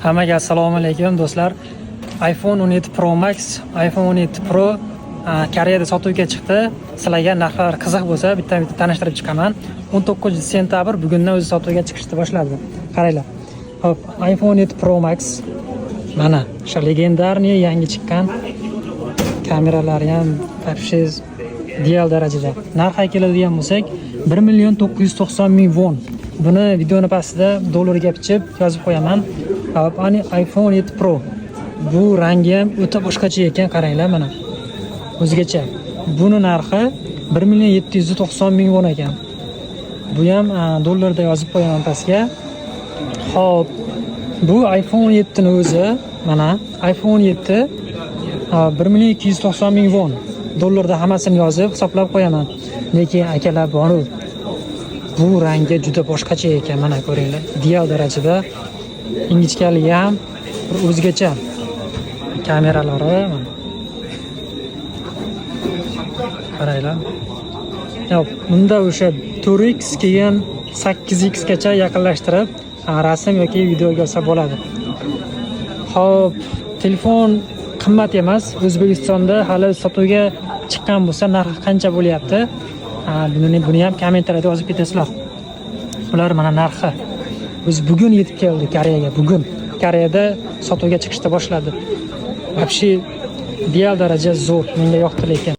Hammaga assalomu alaykum, do'stlar. iPhone 17 Pro Max, iPhone 17 Pro Koreyada sotuvga chiqdi. Sizlarga narxlar qiziq bo'lsa, bitta-bitta tanishtirib chiqaman. 19 sentabr, bugundan o'zi sotuvga chiqishni boshladi. Qaranglar. Xo'p, iPhone 17 Pro Max mana o'sha легендарный, yangi chiqqan, kameralari ham вообще ideal darajada. Narxiga keladigan bo'lsak, 1 million 990 ming won. Buni videoni pastida dollarga bichib yozib qo'yaman. Xo'p, ani iPhone 7 Pro. Bu rangi ham o'ta boshqacha ekan, qaranglar mana. O'zgacha. Buni narxi 1 million 790 ming won ekan. Bu ham dollarda yozib qo'yaman pastga. Xo'p, bu iPhone 7 ni o'zi, mana iPhone 7 1 million 290 ming won. Dollarda hammasini yozib hisoblab qo'yaman. Lekin akalar, boru bu rangi juda boshqacha ekan, mana ko'ringlar. Ideal darajada, ingichkaligi ham bir o'zgacha. Kameralari mana. Qaranglar. Yo'q, bunda o'sha 4x, keyin 8x gacha yaqinlashtirib rasm yoki videoga olsa bo'ladi. Xo'p, telefon qimmat emas. O'zbekistonda hali sotuvga chiqqan bo'lsa, narxi qancha bo'lyapti? Buni ham kommentariyada yozib ketasizlar. Ular mana narxi. Biz bugun yetib keldi Koreyaga, bugun. Koreyada sotuvga chiqishni boshladi. Вообще ideal daraja zo'r, menga yoqdi lekin.